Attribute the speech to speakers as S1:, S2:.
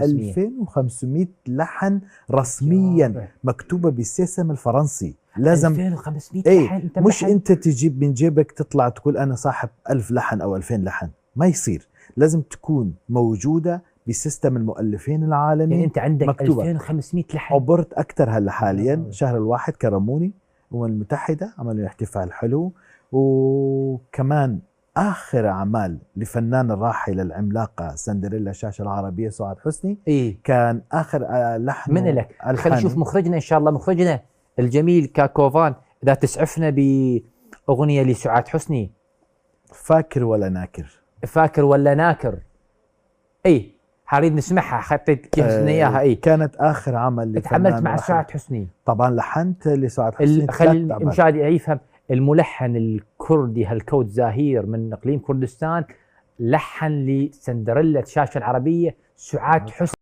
S1: 2500 لحن رسميا مكتوبة بالسيسم الفرنسي. لازم
S2: 2500 لحن. انت
S1: مش انت تجيب من جيبك تطلع تقول انا صاحب 1000 لحن او 2000 لحن، ما يصير. لازم تكون موجودة بسيستم المؤلفين العالمي.
S2: يعني انت عندك
S1: مكتوبة.
S2: 2500 لحن.
S1: عبرت اكثر هلا حاليا. شهر الواحد كرموني الأمم المتحدة، عملوا احتفال حلو. وكمان آخر أعمال لفنان الراحل العملاقة سندريلا الشاشة العربية سعاد حسني. كان آخر لحن
S2: من لك. خلينا نشوف مخرجنا إن شاء الله، مخرجنا الجميل كاكوفان، إذا تسعفنا بأغنية لسعاد حسني.
S1: فاكر ولا ناكر؟
S2: فاكر ولا ناكر. حريد نسمعها، حطيت جهزنا إياها.
S1: كانت آخر عمل لفنان
S2: تعاملت مع سعاد حسني.
S1: طبعا لحنت لسعاد حسني.
S2: خلي المشاهد يفهم، الملحن الكردي هالكود زاهير من إقليم كردستان لحن لسندريلا الشاشة العربية سعاد حسني.